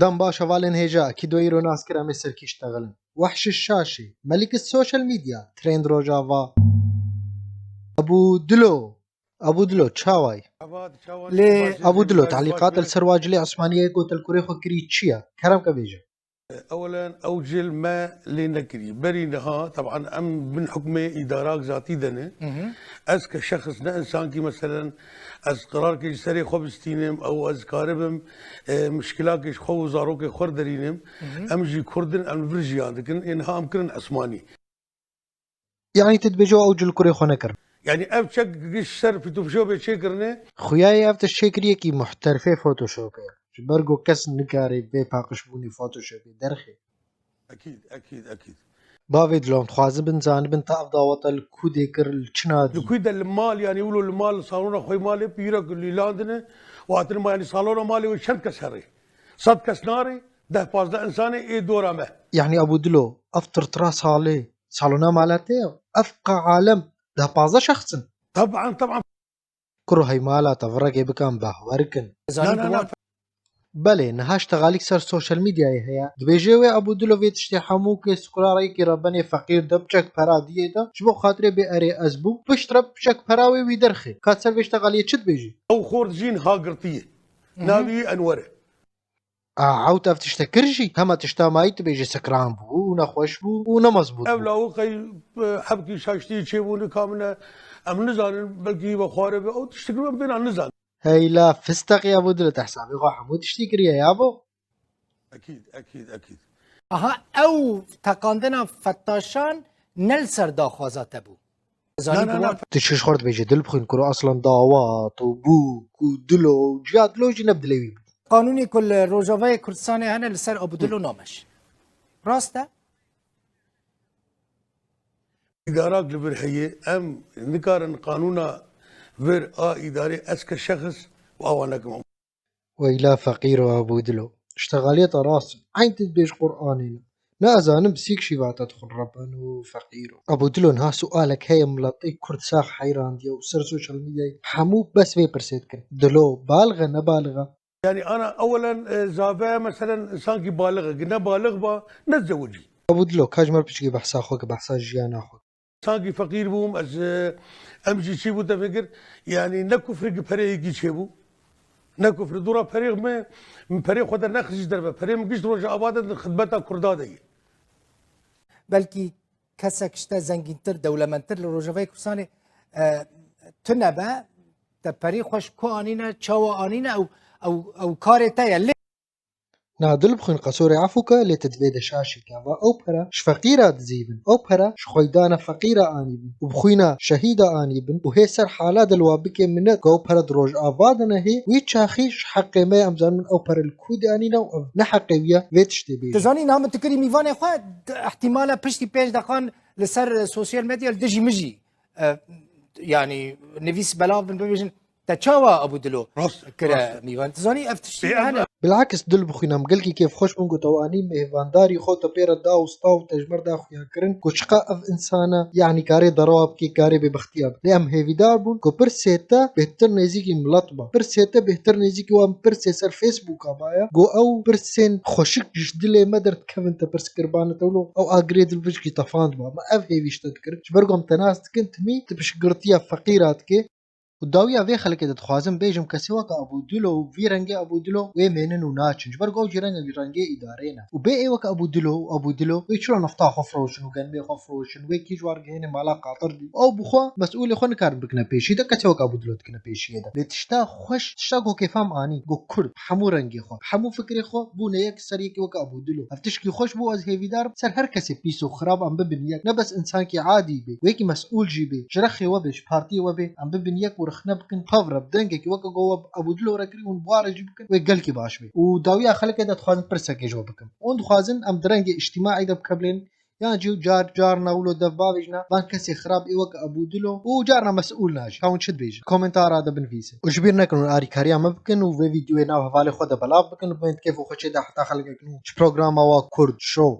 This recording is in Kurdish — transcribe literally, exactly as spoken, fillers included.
Dem baş hevalên hêja, kî do îro nas kir em ê ser kî ştexilin. Wehş Şaşî, Melik Social Media, Trend Rojava. Ebû Dilo. Ebû Dilo, çaway? Lê Ebû Dilo, tehlîqat li ser wa cilê Osmaniyê ku te li kurê xwe kirî çi ye? Kerem ke bêje. Ewelen ew cil me lê nekirî. Berî niha, teban em bin hukmê îdarak zatî de ne. Hı hı. Ez ke şexs ne însankî, meselen, ez qirarkê ji serê xwe bistînim, ew ez karibim, e, mişkilakê ji xwe û zarokê xwe derînim. Hı hı. Em jî Kurd in, em vir jiyan dikin, ê niha em kirin Osmanî. Yanî tu dibêje ew cil kurê xwe nekirin? Yanî ev çek giş ser Photoshopê çêkirine. Xuyayê ev tişt çêkiriyekî muhterfê Photoshopê ye. Ji ber ku kes nikare vê paqijbûnê Photoshopê derxe. Ekîd, ekîd, ekîd. Bavê Dilo, em dixwazin bin zanibin te ev daweta li ku dê kir, li çi nadî? Li ku de li mal, yanî wilo li mal, li salona xwe malê pîra ku lîlandine, û hatine ma, yanî salona malê wê çend kes herê? Sed kes narê, deh pazdeh insanê ê dora me. Yanî Ebû Dilo, ev tirtira salê, salona mala te ye? Ev qa alem, deh pazdeh şexs in. Teban, teban. Kuro heymalata virekê bikan behwer kin. Na, na, na. Belê, niha ştexalîk ser sosyal medyayê heye. Dibêje wê Ebû Dilo vê tiştê hemû ke skurarayekî re benê feqîr de biçek pera diyê de, ji bo xatirê bê erê ez bûm, pişt re biçek pera wê wî derxê. Ka ser vê ştexaliyê çi dibêjî? Ew xort jîn ha girtiyê. Hı hı. Navî wî Enwer e. A, ewt ev tişte kir jî? Hema tişta mayî tu bêjî sekran bû û nexweş bû û ne mezbût bû. Ev lawik qey, e, hebkî şaştiyê çêbû, nika min e, em nizanin, belkî hîva xware be, ew tiştik em bêna nizanin. Heyla fisteqî Ebû Dilo, te hesabê xwe hemû tiştî kiriye yabo. Ekîd, ekîd, ekîd. Aha, ew teqandina Fettaşan ne li ser daxwaza te bû. Na, na, na. Tu çi ji xwe dibêje, Dilbixwîn, kuro aslan dawat û bûk û dilo û ciya dilo jî ne bi dilê wî bû. Qanûnê ku li Rojavayê Kurdistanê hene li ser Ebû Dilo nameşin. Rast e? Îdarak li vir heye, em nikarin qanûna vir a îdarê ez ke şexs û awa nekim. Weyla feqîro Ebû Dilo. Ştexaliyeta rast in. Eyn tu dibêj Qur'anê ne. Ne ez zanim bi sîk şîvata dixwin Rebben û feqîro. Ebû Dilo, niha sualek heye, miletê Kurd sax heyrandiye û ser sosyal medyayê hemû bes vê pirsê dikin. Dilo, balix e, ne balix e? Yanî ana ewelen, e, zave, meselen, insankî balix e. Ne balix ba, ne zewicî. Ebû Dilo, ka ji me re piçkî behsa xwe ke, behsa jiyana xwe. Sankî feqîr bûm, ez, e, em jî çî bû te fikir, yanî ne kufrik pereyekî çêbû. Ne kufri. Dora perê me, min perê xwe de nexist ji derve. Perê min giş Rojava de di xidmeta Kurda de ye. Belkî kesek ji te zengîntir, dewlemendtir li Rojavayê Kurdistanê, e, tune be, te perê xwe ji ku anîne, çawa anîne, ew, ew, ew karê te ye. Lê Na, Dilbixwîn, qesorê efû ke, lê tu divê de şaşî ke. Va ew pere ji feqîra dizîvin. Ew pere ji xweydana feqîra anîbin. Û bi xwîna şehîda anîbin. Û hê ser hala de li wa bike minet ku ew pere di Rojava de nehê. Wî çaxî ji heqê me ye, em zanin ew pere li ku de anîne û ev ne heqê wî ye vê tiştê bêje. Tu zanî, niha min tu kirî mîvanê xwe, di ihtimala piştî pênc deqan li ser, e, sosyal medya li dijî min jî, e, yanî nivîs belav bin, bibêjin, Te çawa Ebû Dilo kire mîvan? Tu zanî ev tiştî hene. Bilakis Dilbixwîn, em gelkî kêfxweş bûn ku te anî mêvandarî xwe, te pê re da û sta û te ji me re da xuya kirin ku çiqa ev însan e, yanî karê derewa bike, karê bêbextiya bike. Lê em hêvîdar bûn ku pirsê te bêhtir nêzîkî milet ba. Pirsê te bêhtir nêzîkî wan pirsê ser Facebooka baye. Ku ew pirsên xweşik ji dilê me derdikevin te pirs kiribane te wilo ew agirê dilbijkî tefand ba. Me ev hêvî ji te dikirin. Ji ber ku em te nas dikin timî tu piştgirtiya feqîra dikê. Û dawiya vê xelkê de dixwazim bêjim, kesê weke Ebû Dilo û vî rengê Ebû Dilo wê mênin û naçin. Ji ber ku ew jî rengek ji rengê îdarê ne. Û bê ê weke Ebû Dilo û Ebû Dilo wê çira nefta xwe firoşin û genimê xwe firoşin, wê kî ji wan re gihêne mala qatir dî. Ew bi xwe mesûlê xwe nikarin bikine pêşî de, kesê weke Ebû Dilo dikine pêşiyê de. Lê tişta xweş, tişta ku kêfa min anî, ku Kurd, hemû rengê xwe, hemû fikrê xwe bûne yek ser yekê weke Ebû Dilo. Ev tişkî xweş bû, ez hêvîdar im ser her kesê pîs û xirab em bibin yek. Ne bes însankî adî bê, wekî mesûl jî bê, ji rexê we bê, ji partiyê we bê, em bibin yek û rexne bikin, pev re bi dengekî weke ku we Ebû Dilo re kirî hûn bi wa re jî bikin, wê gelkî baş bê. Û dawiya xelkê de dixwazim pirsekê ji we bikim. Hûn dixwazin em di rengê îctîmaî de bikevlên, yan jî car, carna wilo dev bavêjina, van kesê xirab ê weke Ebû Dilo û carna mesûl najî. Ka hûn çi dibêjin? Komentara de binivîsin. Û ji bîr nekin hûn arîkariya me bikin û vê vîdeoyê nav hevalê xwe de belav bikin û bên kêf û xweşê de heta xelkek nû ji programa wa Kurd Show.